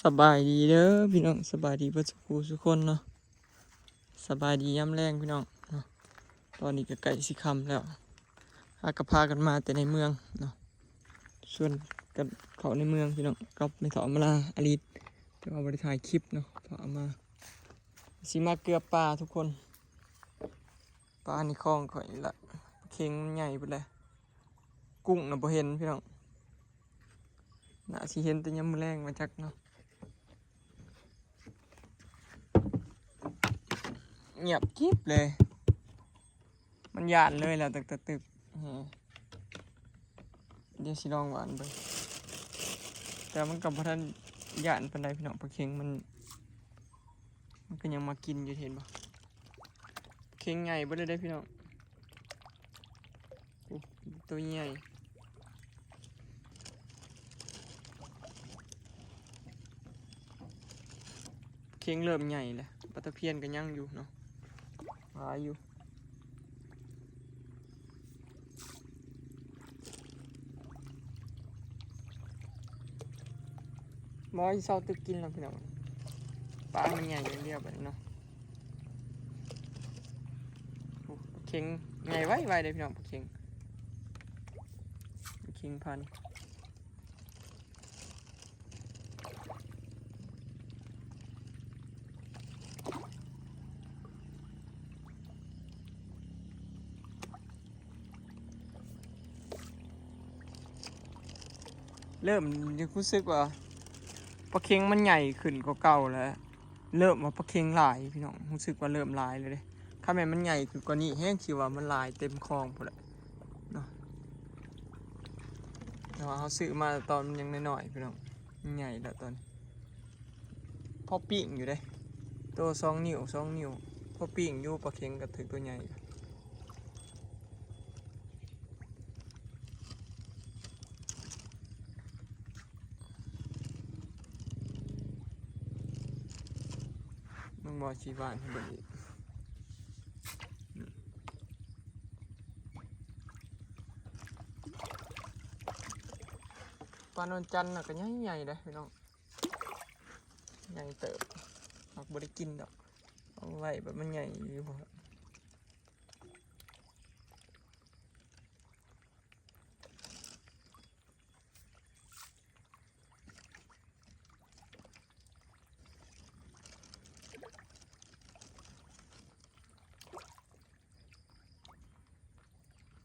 ສະບາຍດີເດີພີ່ນ້ອງ ສະບາຍດີເບິດສູ່ຜູ້ສູ່ຄົນເນາະ ສະບາຍດີຍາມແລງພີ່ນ້ອງເນາະ. ຕອນນີ້ກໍໃກ້ຊິຄ່ຳແລ້ວ ຫາກໍພາກັນມາແຕ່ໃນເມືອງເນາະ ຊວນກັນເຂົ້າໃນເມືອງພີ່ນ້ອງ ກັບແມ່ເຖົ້າອຳມາລາອາລິດ ແຕ່ວ່າບໍ່ໄດ້ຖ່າຍຄລິບເນາະ ພາມາ ຊິມາເກືອປາທຸກຄົນ. ປາໃນຄອງຂ້ອຍນີ້ລະ ເຂັງໃຫຍ່ພຸ້ນແຫຼະ ກຸ້ງນະບໍ່ເຫັນພີ່ນ້ອງ ໜ້າຊິເຫັນແຕ່ຍາມມື້ແລງວ່າຈັກເນາະ. ງຽບກິບເລີຍ ມັນຢ້ານເລີຍແຫຼະ ຕັ້ງແຕ່ຕຶກ ດຽວຊິລອງຫວ່ານເບິ່ງ ແຕ່ມັນກໍບໍ່ທັນຢ້ານປານໃດພີ່ນ້ອງ ປາເຂັງມັນ ມັນກໍຍັງມາກິນຢູ່ ເຫັນບໍ່ ເຂັງໃຫຍ່ເບິດເລີຍເດ້ພີ່ນ້ອງ. ໂອ້ ໂຕໃຫຍ່ ເຂັງເລີ່ມໃຫຍ່ແລ້ວ ປາຕະພຽນກໍຍັງຢູ່ເນາະ ຫຼາຍຢູ່. ບໍ່ ຊິເຊົາຕຶກກິນແລ້ວພີ່ນ້ອງ ປາມັນໃຫຍ່ຢ່າງດຽວບັດນີ້ເນາະ. ໂອ້ ປາເຂັງໃຫຍ່ໄວໆເດ້ພີ່ນ້ອງ ປາເຂັງ ປາເຂັງພັນ ເລີ່ມຮູ້ສຶກວ່າປາເຂັງມັນໃຫຍ່ຂຶ້ນກວ່າເກົ່າແລ້ວ ເລີ່ມວ່າປາເຂັງຫຼາຍພີ່ນ້ອງ ຮູ້ສຶກວ່າເລີ່ມຫຼາຍແລ້ວເດ້. ຄັນແມ່ນມັນໃຫຍ່ຂຶ້ນກວ່ານີ້ແຮງ ຊິວ່າມັນຫຼາຍເຕັມຄອງພຸ້ນແຫຼະເນາະ ແຕ່ວ່າເຮົາຊື້ມາຕອນມັນຍັງນ້ອຍໆ ພີ່ນ້ອງ ມັນໃຫຍ່ແລ້ວຕອນນີ້. ພໍປີ້ງຢູ່ເດ້ ໂຕສອງນິ້ວ ສອງນິ້ວ ພໍປີ້ງຢູ່ ປາເຂັງກໍຖືກໂຕໃຫຍ່. ເບິ່ງບໍ່ ຊິຫວ່ານໃຫ້ເບິ່ງອີກ. ປານວນຈັນນະກໍໃຫຍ່ໆເດ້ພີ່ນ້ອງ ໃຫຍ່ເຕີບ ຫາກບໍ່ໄດ້ກິນດອກ ເອົາໄວ້ແບບມັນໃຫຍ່ຢູ່.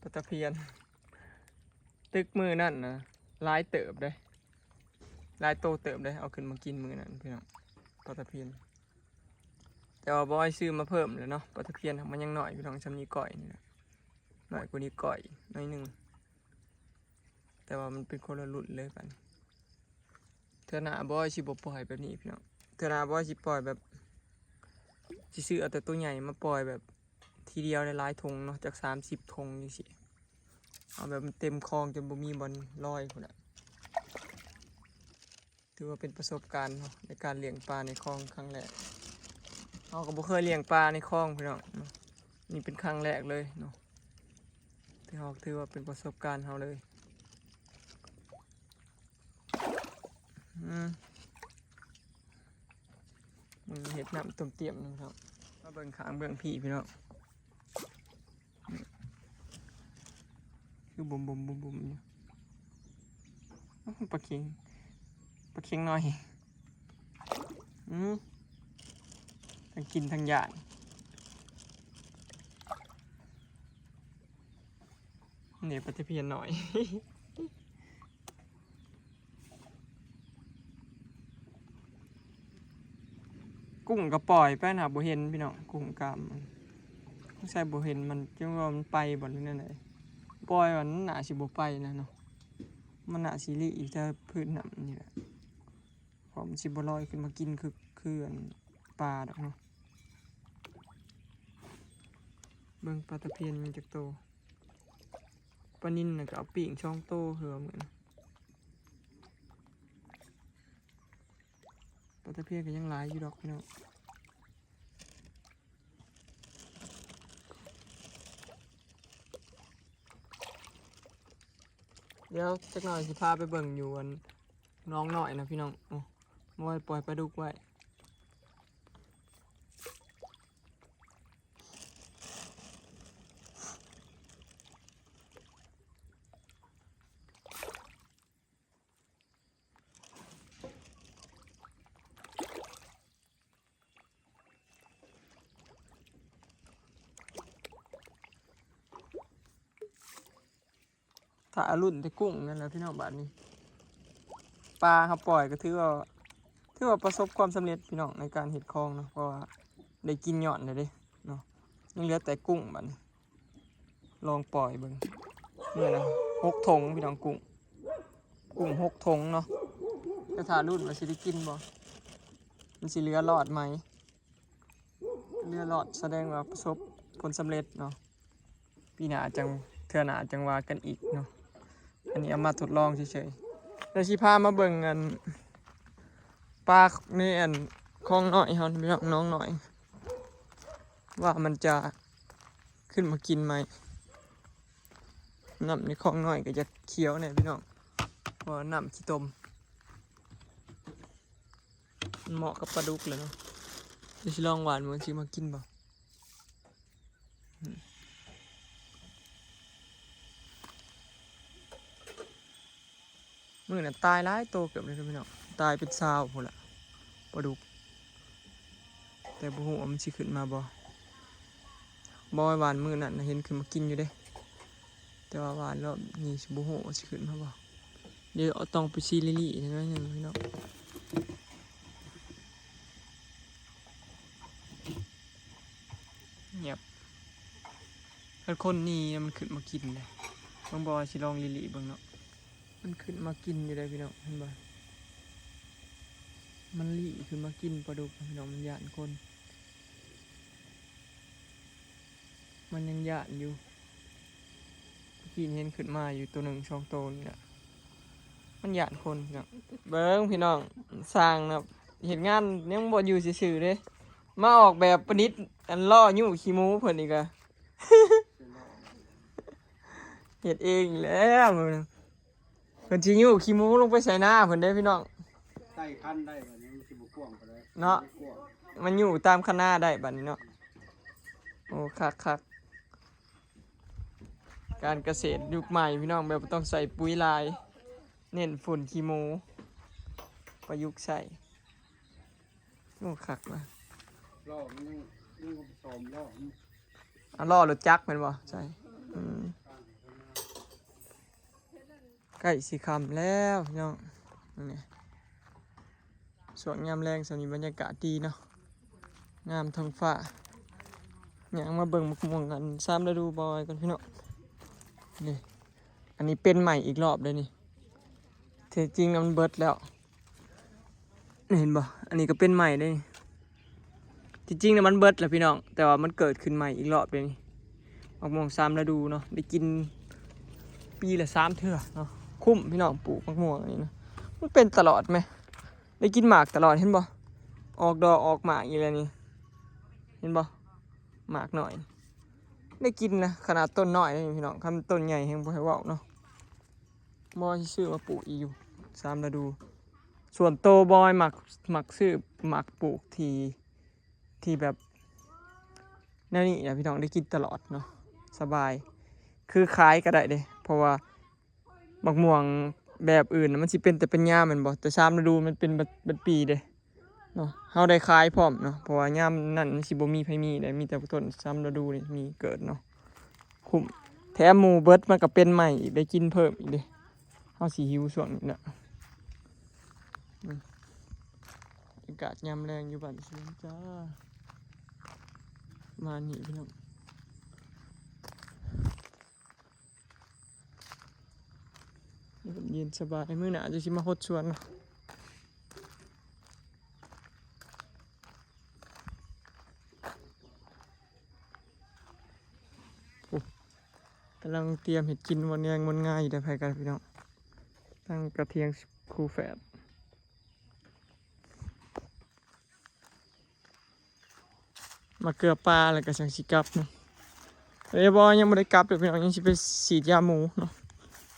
ປາຕະພຽນ ຕຶກມື້ນັ້ນນະ ຫຼາຍເຕີບເດ້ ຫຼາຍໂຕເຕີບເດ້ ເອົາຂຶ້ນມາກິນມື້ນັ້ນພີ່ນ້ອງ ປາຕະພຽນ. ແຕ່ວ່າບໍ່ອ້ອຍຊື້ມາເພີ່ມແລ້ວເນາະ ປາຕະພຽນມັນຍັງນ້ອຍພີ່ນ້ອງ ສ່ຳນິ້ວກ້ອຍນີ້ແຫຼະ ນ້ອຍກວ່ານິ້ວກ້ອຍໜ້ອຍໜຶ່ງ ແຕ່ວ່າມັນເປັນຄົນລະລຸ້ນເລີຍບັດນີ້. ເທື່ອໜ້າບໍ່ອ້ອຍຊິບໍ່ປ່ອຍແບບນີ້ພີ່ນ້ອງ ເທື່ອໜ້າບໍ່ອ້ອຍຊິປ່ອຍແບບ ຊິຊື້ເອົາແຕ່ໂຕໃຫຍ່ມາປ່ອຍແບບ ທີດຽວຫຼາຍໆຖົງເນາະ ຈັກສາມສິບຖົງຈັ່ງຊີ້ ເອົາແບບມັນເຕັມຄອງຈົນບໍ່ມີບ່ອນລອຍພຸ້ນແຫຼະ. ຖືວ່າເປັນປະສົບການເນາະ ໃນການລ້ຽງປາໃນຄອງຄັ້ງແລກ ເຮົາກໍບໍ່ເຄີຍລ້ຽງປາໃນຄອງພີ່ນ້ອງເນາະ ນີ້ເປັນຄັ້ງແລກເລີຍເນາະ ທີ່ເຮົາຖືວ່າເປັນປະສົບການເຮົາເລີຍ. ອືມ ເຮັດນ້ຳຕົ້ມຕຽມນຳເນາະ ມາເບິ່ງຂ້າງເບື້ອງພີ້ພີ່ນ້ອງ ຄືບຸ້ມໆໆໆຢູ່ ໂອ້ ປາເຂັງ ປາເຂັງນ້ອຍ ອືມ ທັງກິນທັງຢ້ານ ນີ້ປາຕະພຽນນ້ອຍ. ກຸ້ງກໍປ່ອຍໄປນະ ບໍ່ເຫັນພີ່ນ້ອງ ກຸ້ງກາມ ສົງໄສບໍ່ເຫັນມັນ ຈັ່ງວ່າມັນໄປບໍ່ ຫຼືແນວໃດ ປ່ອຍວ່າມັນໜ້າຊິບໍ່ໄປນະເນາະ ມັນໜ້າຊິລີ້ຢູ່ແຖວພື້ນນ້ຳນີ້ແຫຼະ ເພາະມັນຊິບໍ່ລອຍຂຶ້ນມາກິນຄື ຄືອັນປາດອກເນາະ. ເບິ່ງປາຕະພຽນມີຈັກໂຕ ປານິນນະກໍເອົາປີ້ງສອງໂຕເທື່ອມື້ນະ. ປາຕະພຽນກໍຍັງຫຼາຍຢູ່ດອກພີ່ນ້ອງ. ດຽວຈັກໜ່ອຍຊິພາໄປເບິ່ງຢູ່ອັນໜອງນ້ອຍນະພີ່ນ້ອງ. ໂອ້ ບໍ່ໃຫ້ປ່ອຍປາດຸກໄວ້. ຖ້າລຸ້ນແຕ່ກຸ້ງນັ້ນແຫຼະພີ່ນ້ອງ. ບາດນີ້ປາເຮົາປ່ອຍກໍຖືວ່າ ຖືວ່າປະສົບຄວາມສຳເລັດພີ່ນ້ອງ ໃນການເຮັດຄອງເນາະ ເພາະວ່າໄດ້ກິນຍ້ອນແລ້ວເດ້ເນາະ. ຍັງເຫຼືອແຕ່ກຸ້ງບາດນີ້ ລອງປ່ອຍເບິ່ງ ມື້ລະຫົກຖົງພີ່ນ້ອງ. ກຸ້ງ ກຸ້ງຫົກຖົງເນາະ ແຕ່ຖ້າລຸ້ນວ່າຊິໄດ້ກິນບໍ່ ມັນຊິເຫຼືອລອດໄໝ. ເຫຼືອລອດສະແດງວ່າປະສົບຜົນສຳເລັດເນາະ. ປີໜ້າຈັ່ງ ເທື່ອໜ້າຈັ່ງວ່າກັນອີກເນາະ. ອັນນີ້ເອົາມາທົດລອງເສີຍໆ. ແລ້ວຊິພາມາເບິ່ງອັນ ປາໃນອັນຄອງນ້ອຍເຮົານີ້ພີ່ນ້ອງ ໜອງນ້ອຍ ວ່າມັນຈະຂຶ້ນມາກິນໃໝ່. ນ້ຳໃນຄອງນ້ອຍກໍຈະຂຽວແດ່ພີ່ນ້ອງ ເພາະວ່ານ້ຳຂີ້ຕົມ. ມັນເໝາະກັບປາດຸກແຫຼະເນາະ. ດຽວຊິລອງຫວ່ານເບິ່ງ ຊິມາກິນບໍ່. ອືມ ມື້ນັ້ນຕາຍຫຼາຍໂຕເກີບເລີຍເດີພີ່ນ້ອງ ຕາຍເປັນຊາວພຸ້ນລະ ປາດຸກ. ແຕ່ບໍ່ຮູ້ວ່າມັນຊິຂຶ້ນມາບໍ່. ບໍ່ ຫວ່ານມື້ນັ້ນນະເຫັນຂຶ້ນມາກິນຢູ່ເດ້ ແຕ່ວ່າຫວ່ານລອບນີ້ຊິບໍ່ຮູ້ວ່າຊິຂຶ້ນມາບໍ່. ດຽວເອົາ ຕ້ອງໄປຊີລີລີອີກໜ້ອຍໜຶ່ງພີ່ນ້ອງ. ງຽບ ຄັນຄົນນີ້ມັນຂຶ້ນມາກິນເດ້. ເບິ່ງບໍ່ ຊິລອງລີລີເບິ່ງເນາະ. ມັນຂຶ້ນມາກິນຢູ່ເດ້ພີ່ນ້ອງ ເຫັນບໍ່? ມັນລີ້ຂຶ້ນມາກິນປາດຸກພີ່ນ້ອງ ມັນຢ້ານຄົນ. ມັນຍັງຢ້ານຢູ່ ເມື່ອກີ້ເຫັນຂຶ້ນມາຢູ່ໂຕໜຶ່ງສອງໂຕນີ້ລະ ມັນຢ້ານຄົນພີ່ນ້ອງ. ເບິ່ງພີ່ນ້ອງ ຊ່າງນະ ເຮັດງານຍັງບໍ່ຢູ່ຊື່ໆເດ້ ມາອອກແບບປະດິດອັນລໍ້ຍູ້ຂີ້ໝູເພິ່ນອີກກະ ເຮັດເອງອີກແລ້ວ. ເພິ່ນຊິຍູ້ຂີ້ໝູລົງໄປໃສ່ນາເພິ່ນເດ້ພີ່ນ້ອງ. ໄຕ່ຄັນໄດ້ບັດນີ້ ມັນຊິບໍ່ກວ້າງປານໃດ ເນາະ ມັນຢູ່ຕາມຄັນນາໄດ້ບັດນີ້ເນາະ. ໂອ້ ຄັກໆ ການກະເສດຍຸກໃໝ່ພີ່ນ້ອງ ແບບບໍ່ຕ້ອງໃສ່ປຸ໋ຍຫຼາຍ ເນັ້ນຝຸ່ນຂີ້ໝູ ປະຍຸກໃຊ້. ໂອ້ ຄັກວ່ະ ລໍ້ມັນຍັງ ຍັງບໍ່ໄປສ້ອມລໍ້ມັນ ອ່າ ລໍ້ລົດຈັກແມ່ນບໍ່? ໃຊ່ ອືມ ໃກ້ຊິຄ່ຳແລ້ວພີ່ນ້ອງ. ນີ້ ຊ່ວງຍາມແລງຊ່ຳນີ້ບັນຍາກາດດີເນາະ ງາມທ້ອງຟ້າ. ຍ່າງມາເບິ່ງໝາກມ່ວງອັນສາມລະດູບ່າວອ້ອຍກ່ອນພີ່ນ້ອງ. ນີ້ ອັນນີ້ເປັນໃໝ່ອີກລອບເດ້ນີ້ ແທ້ຈິງນະມັນເບິດແລ້ວ. ນີ້ເຫັນບໍ່? ອັນນີ້ກໍເປັນໃໝ່ເດ້. ທີ່ຈິງນະມັນເບິດແລ້ວພີ່ນ້ອງ ແຕ່ວ່າມັນເກີດຂຶ້ນໃໝ່ອີກລອບເດ້ນີ້. ໝາກມ່ວງສາມລະດູເນາະ ໄດ້ກິນປີລະສາມເທື່ອເນາະ. ຄຸ້ມພີ່ນ້ອງ ປູກໝາກມ່ວງອັນນີ້ນະ ມັນເປັນຕະຫຼອດແມະ ໄດ້ກິນໝາກຕະຫຼອດ. ເຫັນບໍ່? ອອກດອກອອກໝາກອີກແລ້ວນີ້ ເຫັນບໍ່? ໝາກນ້ອຍ ໄດ້ກິນນະ ຂະໜາດຕົ້ນນ້ອຍເດ້ພີ່ນ້ອງ ຄັນຕົ້ນໃຫຍ່ແຮງບໍ່ໃຫ້ເວົ້າເນາະ. ບໍ່ ຊິຊື້ມາປູກອີກຢູ່ ສາມລະດູ. ສ່ວນໂຕບອຍມັກ ມັກຊື້ ມັກປູກທີ່ ທີ່ແບບແນວນີ້ນະພີ່ນ້ອງ ໄດ້ກິນຕະຫຼອດເນາະ ສະບາຍ. ຄືຂາຍກໍໄດ້ເດ້ ເພາະວ່າໝາກມ່ວງແບບອື່ນນະ ມັນຊິເປັນແຕ່ເປັນຍາມແມ່ນບໍ່? ແຕ່ສາມລະດູມັນເປັນເບິດ ເບິດປີເດ້ ເນາະ ເຮົາໄດ້ຂາຍພ້ອມເນາະ ເພາະວ່າຍາມນັ້ນມັນຊິບໍ່ມີໃຜມີເດ້ ມີແຕ່ຕົ້ນສາມລະດູນີ້ມີເກີດເນາະ. ຄຸ້ມ ແຖມໝູ່ເບິດມັນກໍເປັນໃໝ່ອີກ ໄດ້ກິນເພີ່ມອີກເດ້. ເຮົາຊິຫິວຊ່ວງນີ້ແຫຼະ. ອືມ ບັນຍາກາດຍາມແລງຢູ່ບ້ານສວນຈ້າ ປະມານນີ້ພີ່ນ້ອງ. ເຢັນສະບາຍ ມື້ໜ້າຈະຊິມາຫົດສວນເນາະ. ໂອ້ ກຳລັງຕຽມເຮັດກິນມ່ວນແງມ່ວນງາຍຢູ່ໃດ໋ ໃຜກັນພີ່ນ້ອງ. ຕັ້ງກະທຽງຄູ່ແຝດ. ມາເກືອປາແລ້ວກໍຈັ່ງຊິກັບເນາະ. ເອີຍ ບໍ່ ຍັງບໍ່ໄດ້ກັບເດີພີ່ນ້ອງ ຍັງຊິໄປສີດຢາໝູເນາະ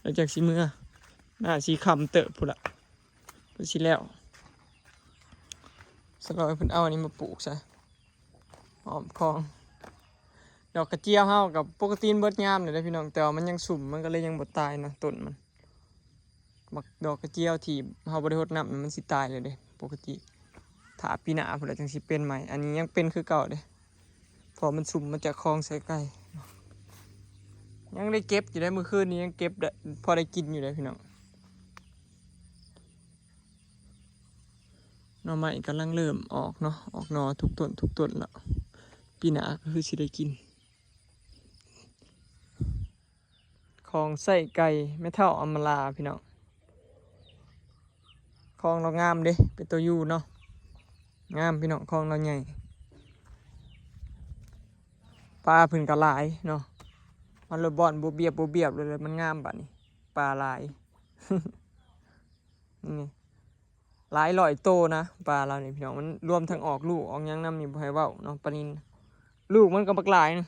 ແລ້ວຈັ່ງຊິເມືອ. ໜ້າຊິຄ່ຳເຕີບພຸ້ນລະ ເພິ່ນຊິແລ້ວ. ສະຫຼອຍເພິ່ນເອົາອັນນີ້ມາປູກຊະ ອ້ອມຄອງ. ດອກກະຈຽວເຮົາກໍປົກກະຕິມັນເບິດຍາມແລ້ວເດ້ພີ່ນ້ອງ ແຕ່ວ່າມັນຍັງຊຸ່ມ ມັນກໍເລີຍຍັງບໍ່ຕາຍເນາະ ຕົ້ນມັນ. ບັກດອກກະຈຽວທີ່ເຮົາບໍ່ໄດ້ຫົດນ້ຳ ມັນຊິຕາຍແລ້ວເດ້ ປົກກະຕິ ຖ້າປີໜ້າພຸ້ນລະຈັ່ງຊິເປັນໃໝ່. ອັນນີ້ຍັງເປັນຄືເກົ່າເດ້ ເພາະມັນຊຸ່ມມາຈາກຄອງໄຊໄກ່. ຍັງໄດ້ເກັບຢູ່ເດ້ ມື້ຄືນນີ້ຍັງເກັບໄດ້ ພໍໄດ້ກິນຢູ່ເດ້ພີ່ນ້ອງ. ໜໍ່ໄມ້ກຳລັງເລີ່ມອອກເນາະ ອອກໜໍ່ທຸກຕົ້ນ ທຸກຕົ້ນແລ້ວ ປີໜ້າກໍຄືຊິໄດ້ກິນ. ຄອງໄຊໄກ່ແມ່ເຖົ້າອຳມາລາພີ່ນ້ອງ. ຄອງລາວງາມເດ້ ເປັນຕົວຢູ່ເນາະ ງາມພີ່ນ້ອງ. ຄອງລາວໃຫຍ່ ປາເພິ່ນກໍຫຼາຍເນາະ ມັນເລີຍບ່ອນບວບບຽບ ບວບບຽບເລີຍ ມັນງາມບາດນີ້ ປາຫຼາຍ. ນີ້ ຫຼາຍຮ້ອຍໂຕນະ ປາລາວນີ້ພີ່ນ້ອງ. ມັນລວມທັງອອກລູກອອກຫຍັງນຳນີ້ ບໍ່ໃຫ້ເວົ້າເນາະ ປານິນ. ລູກມັນກໍບັກຫຼາຍນະ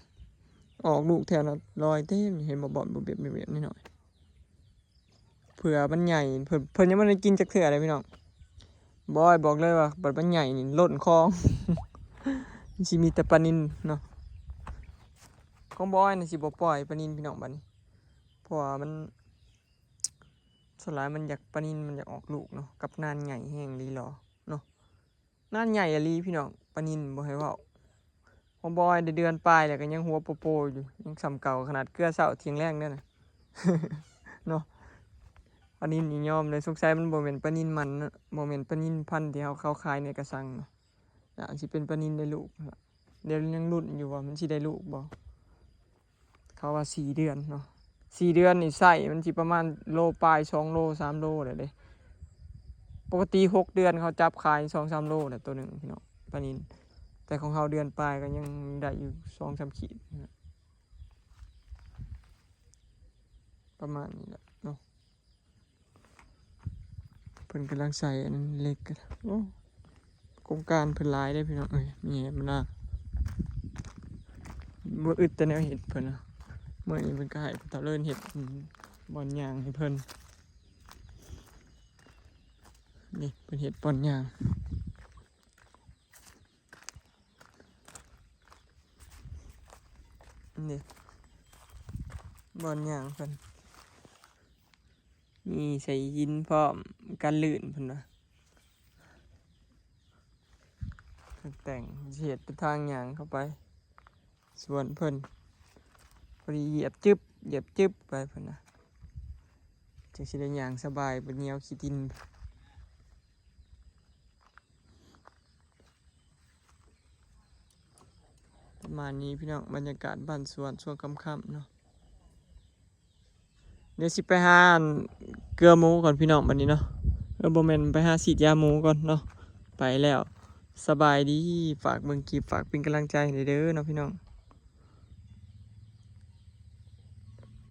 ອອກລູກແຖວລະຮ້ອຍເຕັມ. ເຫັນບໍ່ ບ່ອນບວບບຽບ ບວບບຽບໜ້ອຍໆ ເຜື່ອມັນໃຫຍ່ ເພິ່ນ ເພິ່ນຍັງບໍ່ໄດ້ກິນຈັກເທື່ອເດ້ພີ່ນ້ອງ. ບອຍບອກເລີຍວ່າບັດມັນໃຫຍ່ນີ້ລົ້ນຄອງ ມັນຊິມີແຕ່ປານິນເນາະ. ຂອງບອຍນີ້ຊິບໍ່ປ່ອຍປານິນພີ່ນ້ອງ ບາດນີ້ ເພາະວ່າມັນ ສ່ວນຫຼາຍມັນຢາກ ປານິນມັນຢາກອອກລູກເນາະ ກັບນານໃຫຍ່ແຮງອີ່ຫຼີເນາະ. ນານໃຫຍ່ອີ່ຫຼີພີ່ນ້ອງ ປານິນບໍ່ໃຫ້ເວົ້າ. ຂອງບອຍໄດ້ເດືອນປາຍແລ້ວກໍຍັງຫົວໂປໂປຢູ່ ຍັງສ່ຳເກົ່າ ຂະໜາດເກືອເຊົ້າທ່ຽງແລງເດ້ນະ ເນາະ. ປານິນນີ້ຍອມເລີຍ ສົງໄສມັນບໍ່ແມ່ນປານິນມັນເນາະ ບໍ່ແມ່ນປານິນພັນທີ່ເຮົາ ເຂົາຂາຍໃນກະສັງເນາະ. ໜ້າຊິເປັນປານິນໄດ້ລູກ ດຽວຍັງລຸ້ນຢູ່ວ່າມັນຊິໄດ້ລູກບໍ່. ເຂົາວ່າສີ່ເດືອນເນາະ ສີ່ເດືອນນີ້ໄຊມັນຊິປະມານໂລປາຍ ສອງໂລ ສາມໂລແລ້ວເດ້. ປົກກະຕິຫົກເດືອນເຂົາຈັບຂາຍສອງສາມໂລແຫຼະ ໂຕໜຶ່ງພີ່ນ້ອງ ປານິນ. ແຕ່ຂອງເຮົາເດືອນປາຍກໍຍັງໄດ້ຢູ່ສອງສາມຂີດ ປະມານນີ້ແຫຼະເນາະ. ເພິ່ນກຳລັງໃສ່ອັນນັ້ນເຫຼັກ. ໂອ້ ໂຄງການເພິ່ນຫຼາຍເດ້ພີ່ນ້ອງເອີຍ ມີແຫມນາ ບໍ່ອຶດແຕ່ແນວເຮັດເພິ່ນນະ. ມື້ນີ້ເພິ່ນກໍໃຫ້ພໍ່ເຖົ້າເລີນເຮັດ ອືມ ບ່ອນຍ່າງໃຫ້ເພິ່ນ. ນີ້ເພິ່ນເຮັດບ່ອນຍ່າງ ນີ້ບ່ອນຍ່າງເພິ່ນ ມີໃສ່ຫີນພ້ອມກັນລື່ນເພິ່ນວ່າ. ແຕ່ງ ຊິເຮັດເປັນທາງຍ່າງເຂົ້າໄປສວນເພິ່ນ ພໍດີຢຽບຈຶບ ຢຽບຈຶບໄປເພິ່ນນະ ຈຶ່ງຊິໄດ້ຍ່າງສະບາຍ ບໍ່ໜຽວຂີ້ຕີນ. ປະມານນີ້ພີ່ນ້ອງ ບັນຍາກາດບ້ານສວນຊ່ວງຄ່ຳໆເນາະ. ດຽວຊິໄປຫາອັນເກືອໝູກ່ອນພີ່ນ້ອງ ບັດນີ້ເນາະ. ເອີ ບໍ່ແມ່ນ ໄປຫາສີດຢາໝູກ່ອນເນາະ. ໄປແລ້ວ ສະບາຍດີ. ຝາກເບິ່ງຄລິບ ຝາກເປັນກຳລັງໃຈໃຫ້ເດີເນາະພີ່ນ້ອງ.